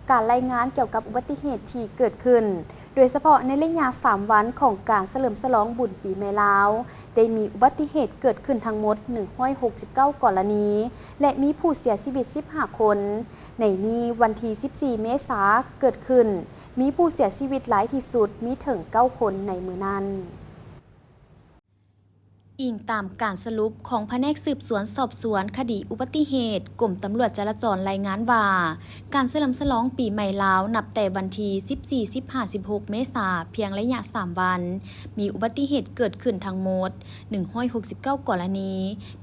ການລາຍງານກ່ຽວກັບອຸບັດຕິເຫດທີ່ເກີດຂຶ້ນ, ໂດຍສະເພາະໃນໄລຍະສາມວັນຂອງການສະເຫຼີມສະຫຼອງບຸນປີໃໝ່ລາວ, ໄດ້ມີອຸບັດຕິເຫດເກີດຂຶ້ນທັງໝົດໜຶ່ງຮ້ອຍຫົກສິບເກົ້າກໍລະນີ ແລະ ມີຜູ້ເສຍຊີວິດສິບຫ້າຄົນ. ໃນນີ້, ວັນທີສິບສີ່ເມສາເກີດຂຶ້ນ, ມີຜູ້ເສຍຊີວິດຫຼາຍທີ່ສຸດ, ມີເຖິງເກົ້າຄົນໃນມື້ນັ້ນ. ອີງຕາມການສະຫຼຸບຂອງພະແນກສືບສວນສອບສວນຄະດີອຸບັດຕິເຫດ ກົມຕຳຫຼວດຈະລາຈອນລາຍງານວ່າ, ການສະເຫຼີມສະຫຼອງປີໃໝ່ລາວ ນັບແຕ່ວັນທີສິບສີ່ ສິບຫ້າ ສິບຫົກ ເມສາ ພຽງໄລຍະສາມວັນ, ມີອຸບັດຕິເຫດເກີດຂຶ້ນທັງໝົດໜຶ່ງຮ້ອຍຫົກສິບເກົ້າກໍລະນີ,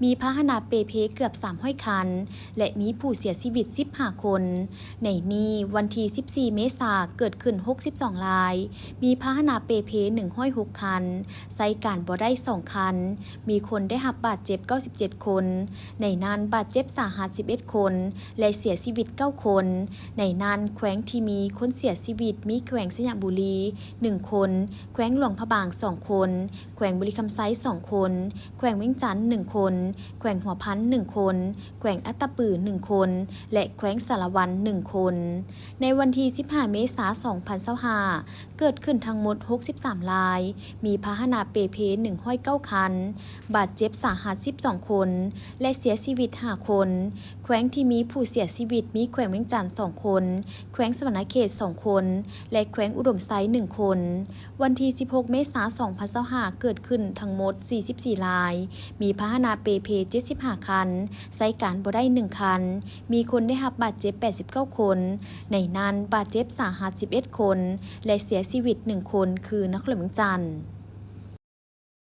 ມີພາຫະນະເປ່ເພເກືອບສາມຮ້ອຍຄັນ ແລະ ມີຜູ້ເສຍຊີວິດສິບຫ້າຄົນ. ໃນນີ້, ວັນທີສິບສີ່ເມສາເກີດຂຶ້ນຫົກສິບສອງລາຍ, ມີພາຫະນະເປ່ເພໜຶ່ງຮ້ອຍຫົກຄັນ, ໃຊ້ການບໍ່ໄດ້ສອງຄັນ, ມີຄົນໄດ້ຮັບບາດເຈັບເກົ້າສິບເຈັດຄົນ, ໃນນັ້ນບາດເຈັບສາຫັດສິບເອັດຄົນ ແລະ ເສຍຊີວິດເກົ້າຄົນ. ໃນນັ້ນແຂວງທີ່ມີຄົນເສຍຊີວິດມີແຂວງໄຊຍະບູລີໜຶ່ງຄົນ, ແຂວງຫຼວງພະບາງສອງຄົນ, ແຂວງບໍລິຄຳໄຊສອງຄົນ, ແຂວງວຽງຈັນໜຶ່ງຄົນ, ແຂວງຫົວພັນໜຶ່ງຄົນ, ແຂວງອັດຕະປືໜຶ່ງຄົນ ແລະ ແຂວງສາລະວັນໜຶ່ງຄົນ. ໃນວັນທີສິບຫ້າເມສາສອງພັນຊາວຫ້າ ເກີດຂຶ້ນທັງໝົດຫົກສິບສາມລາຍ, ມີພາຫະນະເປ່ເພໜຶ່ງຮ້ອຍເກົ້າຄັນ, ບາດເຈັບສາຫັດສິບສອງຄົນ ແລະ ເສຍຊີວິດຫ້າຄົນ. ແຂວງທີ່ມີຜູ້ເສຍຊີວິດມີແຂວງວຽງຈັນສອງຄົນ, ແຂວງສະຫວັນນະເຂດສອງຄົນ ແລະ ແຂວງອຸດົມໄຊໜຶ່ງຄົນ. ວັນທີສິບຫົກເມສາສອງພັນຊາວຫ້າ ເກີດຂຶ້ນທັງໝົດສີ່ສິບສີ່ລາຍ, ມີພາຫະນະເປ່ເພເຈັດສິບຫ້າຄັນ, ໃຊ້ການບໍ່ໄດ້ໜຶ່ງຄັນ, ມີຄົນໄດ້ຮັບບາດເຈັບແປດສິບເກົ້າຄົນ, ໃນນັ້ນບາດເຈັບສາຫັດສິບເອັດຄົນ ແລະ ເສຍຊີວິດໜຶ່ງຄົນ ຄືນະຄອນຫຼວງວຽງຈັນ.